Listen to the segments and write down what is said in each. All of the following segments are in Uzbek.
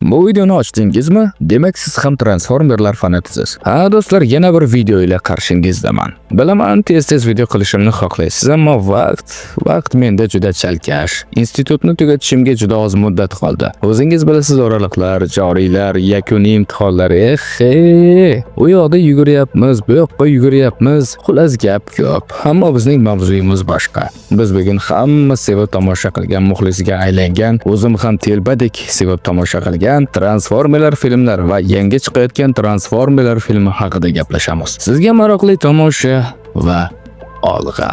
Bu videoni ochdingizmi? Demak, siz ham Transformerlar fanatisiz. Ha, do'stlar, yana bir video ila qarshingizdaman. Bilaman, tez-tez video qilishimni xohlaysiz, ammo vaqt menda juda chalkash. Institutni tugatishimga juda oz muddat qoldi. O'zingiz bilasiz, oraliqlar, joriylar, yakuniy imtihonlar, eh, u yoqda yuguryapmiz, bu yoqqa yuguryapmiz. Xullas, gap ko'p. Ammo bizning mavzuyimiz boshqa. Biz bugun hamma sevib tomosha qilgan, muxlisiga aylangan, o'zim ham telbadek sevib tomosha qilgan Transformerlar filmlari va yangi chiqayotgan Transformerlar filmi haqida gaplashamiz. Sizga maroqli tomosha va olg'a.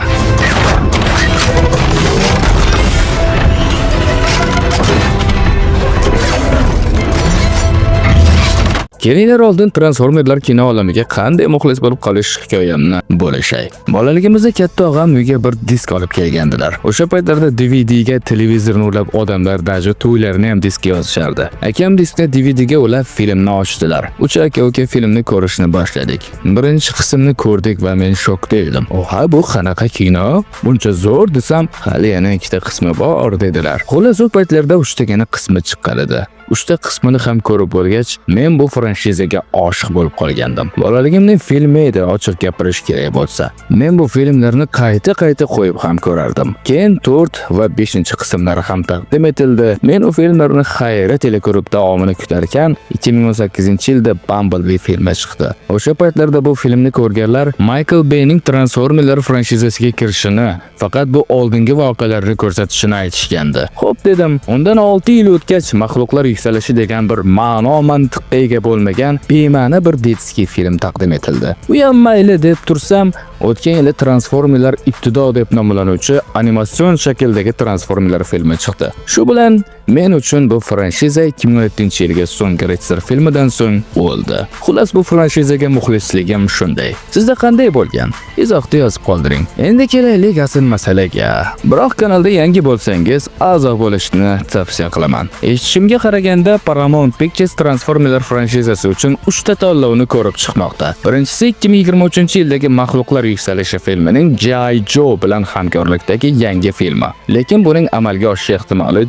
Kelinglar, oldin Transformerlar kino olamiga qanday muxlis bo'lib qolish hikoyamni bo'lishay. Bolaligimizda katta og'am uyga bir disk olib kelgandilar. O'sha paytlarda DVDga televizorni ulab odamlar даже to'ylarni ham diskga yozishardi. Akam diskni DVDga ulab filmni ochdilar. Uch aka-uka filmni ko'rishni boshladik. Birinchi qismni ko'rdik va men shokda edim. "Oha, bu qanaqa kino? Buncha zo'r" desam, "Hali yana ikkita qismi bor" dedilar. Xullas, u paytlarda uchtagina qismi chiqqan edi. Uchta qismini ham ko'rib bo'lgach, men bu franshizaga oshiq bo'lib qolgandim. Bolaligimning filmi edi, ochiq gapirish kerak bo'lsa. Men bu filmlarni qayta-qayta qo'yib ham ko'rardim. Keyin 4 va 5-qismlari ham taqdim etildi. Men u filmlarni hayrat ila ko'rib davomini kutarkan, 2018-yilda Bumblebee filmi chiqdi. O'sha paytlarda bu filmni ko'rganlar Michael Bayning Transformerlar franshizasiga kirishini, faqat bu oldingi voqealarni ko'rsatishini aytishgandi. Xo'p dedim, undan 6 yil o'tgach maxluqlar yuksalishi degan bir ma'no mantiqqa ega bo'lmagan bema'ni bir детский film taqdim etildi. U ham mayli deb tursam, o'tgan yili Transformerlar ibtido deb nomlanuvchi animatsion shakldagi Transformerlar filmi chiqdi. Shu bilan men uchun bu franshiza 2017-yilgi So'nggi ritsar filmidan so'ng o'ldi. Xullas, bu franshizaga muxlisligim shunday. Sizda qanday bo'lgan? Izohda yozib qoldiring. Endi kelaylik asl masalaga. Biroq kanalda yangi bo'lsangiz, a'zo bo'lishni tavsiya qilaman. Eshitishimga qaraganda Paramount Pictures Transformerlar franshizasi uchun 3 ta tanlovni ko'rib chiqmoqda. Birinchisi 2023-yildagi Maxluqlar yuksalishi filmining G.I. Joe bilan hamkorlikdagi yangi filmi. Lekin buning amalga oshishi ehtimoli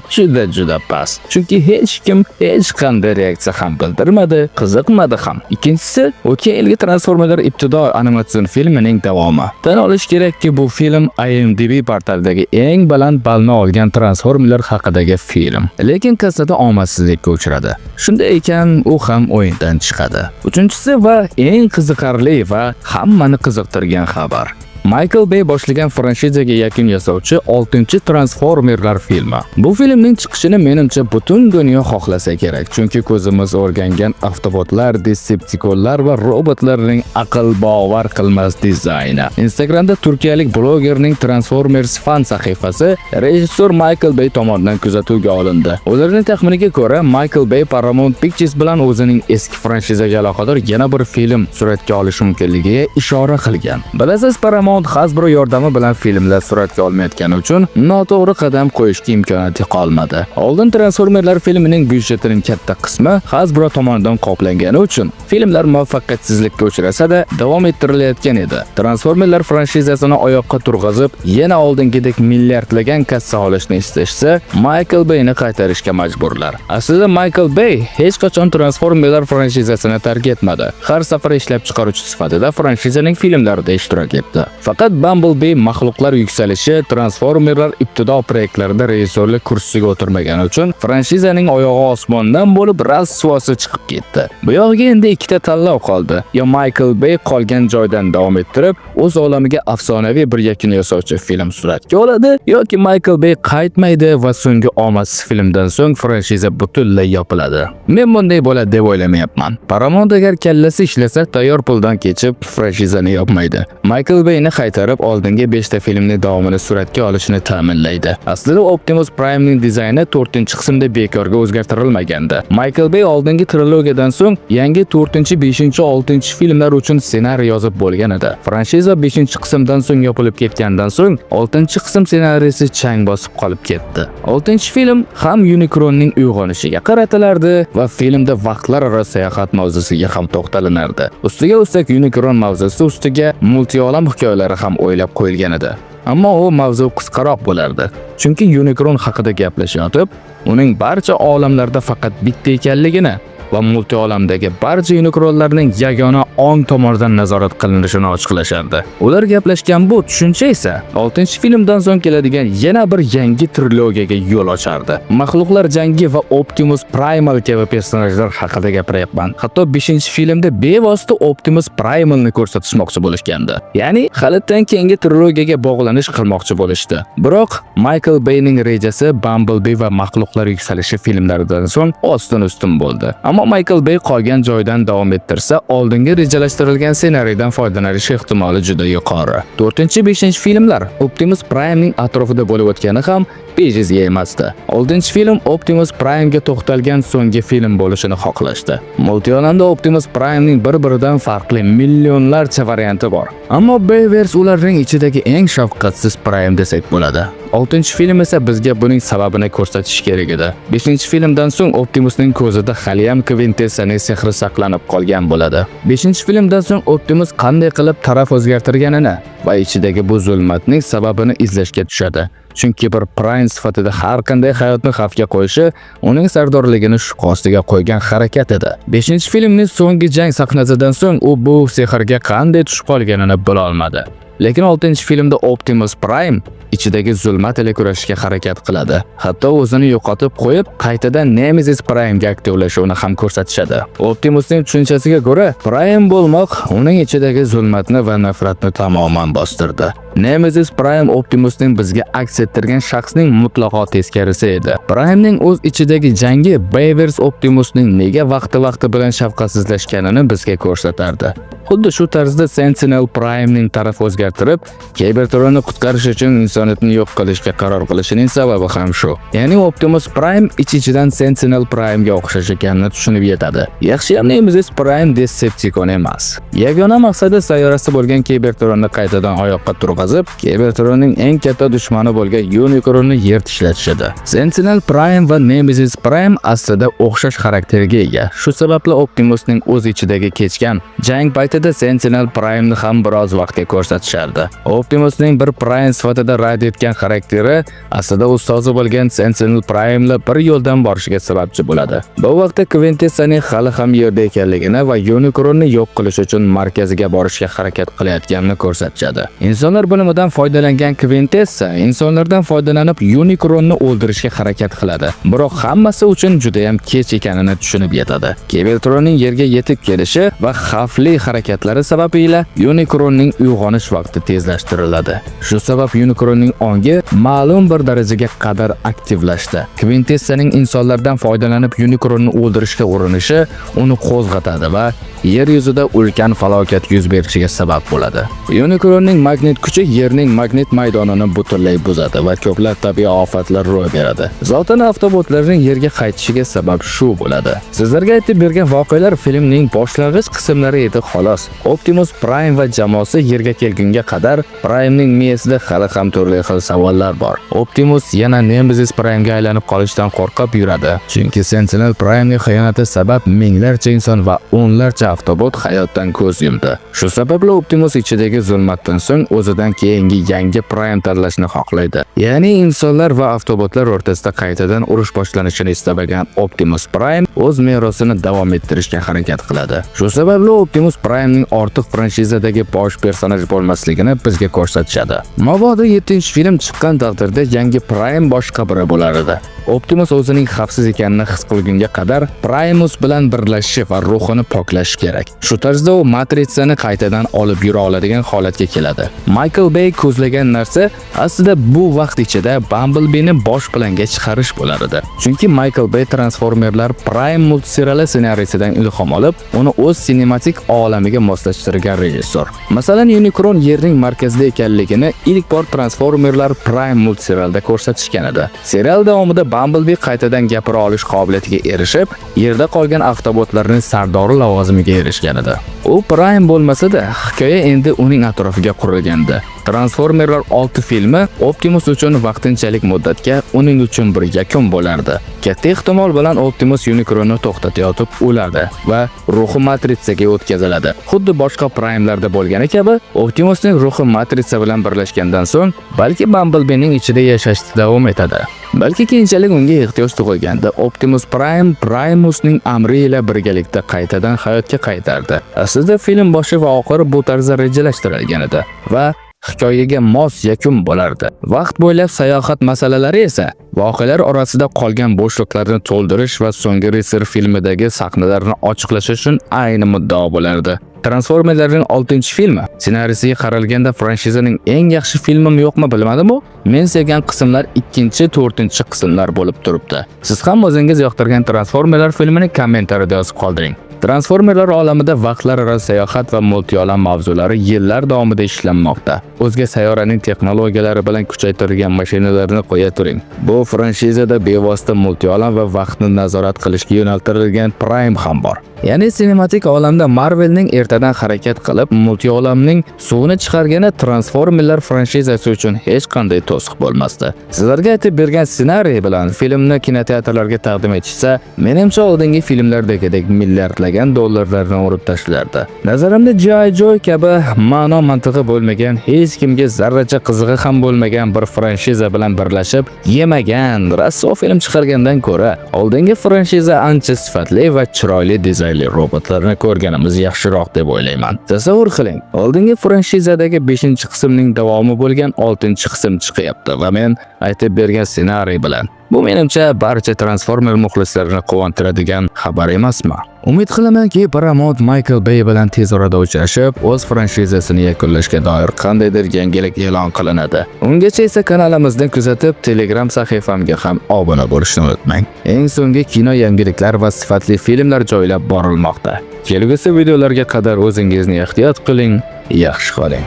juda past. Chunki hech kim hech qanday reaksiya ham bildirmadi, qiziqmadi ham. Ikkinchisi, o'tgan yilgi Transformerlar ibtido animatsion filmining davomi. Tan olish kerakki, bu film IMDb portalidagi eng baland ballni olgan Transformerlar haqidagi film. Lekin kassada omadsizlikka uchradi. Shunday ekan, u ham o'yindan chiqadi. Uchinchisi va eng qiziqarli va hammani qiziqtirgan xabar. Michael Bay boshlagan franshizaga yakun yasovchi 6-Transformerlar filmi. Bu filmning chiqishini menimcha butun dunyo xohlasa kerak, chunki ko'zimiz o'rgangan avtobotlar, Decepticonlar va robotlarning aql bovar qilmas dizayni. Instagramda turkiyalik blogerning Transformers fan sahifasi rejissor Michael Bay tomonidan kuzatuvga olindi. Ularning taxminiga ko'ra, Michael Bay Paramount Pictures bilan o'zining eski franshizaga aloqador yana bir film suratga olish mumkinligiga ishora qilgan. Bilasiz, Paramount Hasbro yordami bilan filmlar suratga olmayotgani uchun noto'g'ri qadam qo'yishga imkoniyati qolmadi. Oldin Transformerlar filmining byudjetining katta qismi Hasbro tomonidan qoplangani uchun filmlar muvaffaqiyatsizlikka uchrasa-da davom ettirilayotgan edi. Transformerlar franshizasini oyoqqa turg'azib, yana oldingidek milliardlagan kassa olishni istashsa, Michael Bayni qaytarishga majburlar. Aslida Michael Bay hech qachon Transformerlar franshizasini tark etmadi. Har safar ishlab chiqaruvchi sifatida franshizaning filmlarida ishtirok etdi. Faqat Bumblebee, Maxluqlar yuksalishi, Transformerlar ibtido proyektlarida rejissyorlik kursisiga o'tirmagani uchun franshizaning oyog'i osmondan bo'lib rasvosi chiqib ketdi. Bu yog'iga endi ikkita tanlov qoldi. Yo Michael Bay qolgan joydan davom ettirib, o'z olamiga afsonaviy bir yakun yasovchi film suratga oladi, yoki Michael Bay qaytmaydi va so'nggi omadsiz filmdan so'ng franshiza butunlay yopiladi. Men bunday bo'ladi deb o'ylamayapman. Paramount agar kallasi ishlasa, tayyor puldan kechib franshizani yopmaydi. Michael Bayni qaytarib, oldingi 5 ta filmning davomini suratga olishini ta'minlaydi. Aslida Optimus Prime'ning dizayni 4-qismda bekorga o'zgartirilmagandi. Michael Bay oldingi trilogiyadan so'ng yangi 4-, 5-, 6-filmlar uchun ssenariy yozib bo'lgan edi. Franshiza 5-qismdan so'ng yopilib ketgandan so'ng 6-qism ssenariysi chang bosib qolib ketdi. 6-film ham Unicronning uyg'onishiga qaratilardi va filmda vaqtlararo sayohat mavzusiga ham to'xtalinardi. Ustiga ustak Unicron mavzusi ustiga multiolam hikoyalari ham o'ylab qo'yilgan edi. Ammo u mavzu qisqaroq bo'lardi. Chunki Unicron haqida gaplashayotib, Uning barcha olamlarda faqat bitta ekanligini va multiolamdagi barcha Unicronlarning yagona ong tomonidan nazorat qilinishini ochiqlashardi. Ular gaplashgan bu tushuncha esa 6-filmdan so'ng keladigan yana bir yangi trilogiyaga yo'l ochardi. Maxluqlar jangi va Optimus Primal kabi personajlar haqida gapiryapman. Hatto 5-filmda bevosita Optimus Primalni ko'rsatishmoqchi bo'lishgandi. Ya'ni halitdan keyingi trilogiyaga bog'lanish qilmoqchi bo'lishdi. Biroq Michael Bayning rejasi Bumblebee va Maxluqlar yuksalishi filmlaridan so'ng ostin-ustun bo'ldi. Ammo Michael Bay qolgan joydan davom ettirsa, oldingi rejalashtirilgan ssenariydan foydalanish ehtimoli juda yuqori. 4-5-filmlar Optimus Primening atrofida bo'lib o'tgani ham bejizga emasdi. 6-film Optimus Primega to'xtalgan so'nggi film bo'lishini xohlashdi. Multiolamda Optimus Primening bir-biridan farqli millionlarcha varianti bor. Ammo Bayverse ularning ichidagi eng shafqatsiz Prime desak bo'ladi. 6-film esa bizga buning sababini ko'rsatish kerak edi. 5-filmdan so'ng Optimusning ko'zida haliyam Quintessaning sehri saqlanib qolgan bo'ladi. 5-filmdan so'ng Optimus qanday qilib taraf o'zgartirganini va ichidagi bu zulmatning sababini izlashga tushadi. Chunki bir Prime sifatida har qanday hayotni xavfga qo'yishi uning sardorligini shubha ostiga qo'ygan harakat edi. 5-filmning so'nggi jang sahnasidan so'ng u bu sehrga qanday tushib qolganini bila olmadi. Lekin 6-filmda Optimus Prime ichidagi zulmat ila kurashishga harakat qiladi. Hatto o'zini yo'qotib qo'yib, qaytadan Nemesis Prime'ga aktivlashuvini ham ko'rsatishadi. Optimusning tushunchasiga ko'ra, Prime bo'lmoq uning ichidagi zulmatni va nafratni tamoman bostirdi. Nemesis Prime Optimusning bizga aks ettirgan shaxsning mutlaqo teskarisi edi. Primening o'z ichidagi jangi Bayverse Optimusning nega vaqti-vaqti bilan shafqatsizlashganini bizga ko'rsatardi. Xuddi shu tarzda Sentinel Primening taraf o'zgartirib, Cybertronni qutqarish uchun insoniyatni yo'q qilishga qaror qilishining sababi ham shu. Ya'ni Optimus Prime ich-ichidan Sentinel Primega o'xshash ekanini tushunib yetadi. Yaxshiyam Nemesis Prime Decepticon emas. Yagona maqsadi sayyorasi bo'lgan Cybertronni qaytadan oyoqqa turg'azib, Cybertronning eng katta dushmani bo'lgan Unicronni yer tishlatish edi. Sentinel Prime va Nemesis Prime aslida o'xshash xarakterga ega. Shu sababli Optimusning o'z ichidagi kechgan jang paytida Sentinel Prime'ni ham biroz vaqtga ko'rsatishardi. Optimusning bir Prime sifatida rad etgan xarakteri aslida ustozi bo'lgan Sentinel Prime'la bir yo'ldan borishiga sababchi bo'ladi. Bu vaqtda Quintessaning hali ham yerda ekanligini va Unicronni yo'q qilish uchun markaziga borishga harakat qilayotganini ko'rsatishadi. Insonlar bilimidan foydalangan Quintessa insonlardan foydalanib Unicronni o'ldirishga harakat qiladi. Biroq hammasi uchun juda ham kech ekanini tushunib yetadi. Cybertronning yerga yetib kelishi va xavfli harakatlari sababiyla Unicronning uyg'onish vaqti tezlashtiriladi. Shu sabab Unicronning ongi ma'lum bir darajaga qadar aktivlashdi. Quintessaning insonlardan foydalanib Unicronni o'ldirishga urinishi uni qo'zg'atadi va yer yuzida ulkan falokat yuz berishiga sabab bo'ladi. Unicronning magnit kuchi Yerning magnit maydonini butunlay buzadi va ko'plab tabiiy ofatlar ro'y beradi. Zotan avtobotlarning yerga qaytishiga sabab shu bo'ladi. Sizlarga aytib bergan voqealar filmning boshlang'ich qismlari edi, xolos. Optimus Prime va jamoasi yerga kelgunga qadar Primening miyasida hali ham turli xil savollar bor. Optimus yana Nemesis Primega aylanib qolishdan qo'rqib yuradi. Chunki Sentinel Primening xiyonati sabab minglarcha inson va o'nlarcha avtobot hayotdan ko'z yumdi. Shu sababli Optimus ichidagi zulmatdan so'ng o'zidan keyingi yangi Prime tanlashni xohlaydi. Ya'ni insonlar va avtobotlar o'rtasida qaytadan urush boshlanishini istamagan Optimus Prime o'z merosini davom ettirishga harakat qiladi. Shu sababli Optimus Primening ortiq franshizadagi bosh personaj bo'lmasligini bizga ko'rsatishadi. Mabodo 7-film chiqqan taqdirda yangi Prime boshqa biri bo'lar edi. Optimus o'zining xavfsiz ekanini his qilgunga qadar Primus bilan birlashishi va ruhini poklashi kerak. Shu tarzda u Matritsani qaytadan olib yura oladigan holatga keladi. Michael Bay ko'zlagan narsa aslida bu vaqt ichida Bumblebee'ni bosh planga chiqarish bo'lar edi. Chunki Michael Bay Transformerlar Prime multseriali ssenariysidan ilhom olib, uni o'z sinematik olamiga moslashtirgan rejissor. Masalan, Unicron Yerning markazida ekanligini ilk bor Transformerlar Prime multserialida ko'rsatishgan edi. Serial davomida Bumblebee qaytadan gapira olish qobiliyatiga erishib, yerda qolgan avtobotlarning sardori lavozimiga erishgan edi. U Prime bo'lmasa-da, hikoya endi uning atrofiga qurilgandi. Transformerlar 6 filmi Optimus uchun vaqtinchalik muddatga uning uchun bir yakun bo'lardi. Katta ehtimol bilan Optimus Unicronni to'xtatayotib o'ladi va ruhi Matritsaga o'tkaziladi. Xuddi boshqa Prime'larda bo'lgani kabi, Optimusning ruhi Matritsa bilan birlashgandan so'ng, balki Bumblebee'ning ichida yashashda davom etadi. Balki keyinchalik unga ehtiyoj tug'ilganda Optimus Prime Primusning amri ila birgalikda qaytadan hayotga qaytardi. Aslida film boshi va oxiri bu tarzda rejalashtirilgan edi va hikoyaga mos yakun bo'lardi. Vaqt bo'ylab sayohat masalalari esa voqealar orasida qolgan bo'shliqlarni to'ldirish va So'nggi ritsar filmidagi sahnalarni ochiqlash uchun ayni muddao bo'lardi. Transformerlarning 6-filmi ssenariysiga qaralganda franshizaning eng yaxshi filmimi, yo'qmi, bilmadim-u, men sevgan qismlar 2, 4-qismlar bo'lib turibdi. Siz ham o'zingiz yoqtirgan Transformerlar filmini kommentariyada yozib qoldiring. Transformerlar olamida vaqtlararo sayohat va multiolam mavzulari yillar davomida ishlanmoqda. O'zga sayyoraning texnologiyalari bilan kuchaytirilgan mashinalarni qo'ya turing. Bu franshizada bevosita multiolam va vaqtni nazorat qilishga yo'naltirilgan Prime ham bor. Ya'ni sinematik olamda Marvelning ertadan harakat qilib, multiolamning suvini chiqargani Transformerlar franshizasi uchun hech qanday to'siq bo'lmasdi. Sizlarga aytib bergan ssenariy bilan filmni kinoteatrlarga taqdim etishsa, menimcha, oldingi filmlardagidek milliardlagan dollarlarni urib tashlardi. Nazarimda, G.I. Joe kabi ma'no mantig'i bo'lmagan, hech kimga zarracha qizig'i ham bo'lmagan bir franshiza bilan birlashib, yemagan, rasso film chiqargandan ko'ra, oldingi franshiza ancha sifatli va chiroyli dizaynli robotlarni ko'rganimiz yaxshiroq deb o'ylayman. Tasavvur qiling, oldingi franshizadagi 5-qismning davomi bo'lgan 6-qism chiqyapti va men aytib bergan ssenariy bilan. Bu, menimcha, barcha Transformer muxlislarini quvontiradigan xabar emasmi? Umid qilamanki, Paramount Michael Bay bilan tez orada uchrashib, o'z franshizasini yakunlashga doir qandaydir yangilik e'lon qilinadi. Ungacha esa kanalimizni kuzatib, Telegram sahifamga ham obuna bo'lishni unutmang. Eng so'nggi kino yangiliklar va sifatli filmlar joylab borilmoqda. Kelgusi videolarga qadar o'zingizni ehtiyot qiling, yaxshi qoling.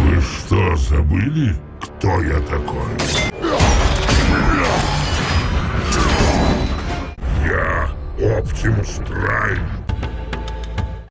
Вы что, забыли, кто я такой? Я Оптимус Прайм.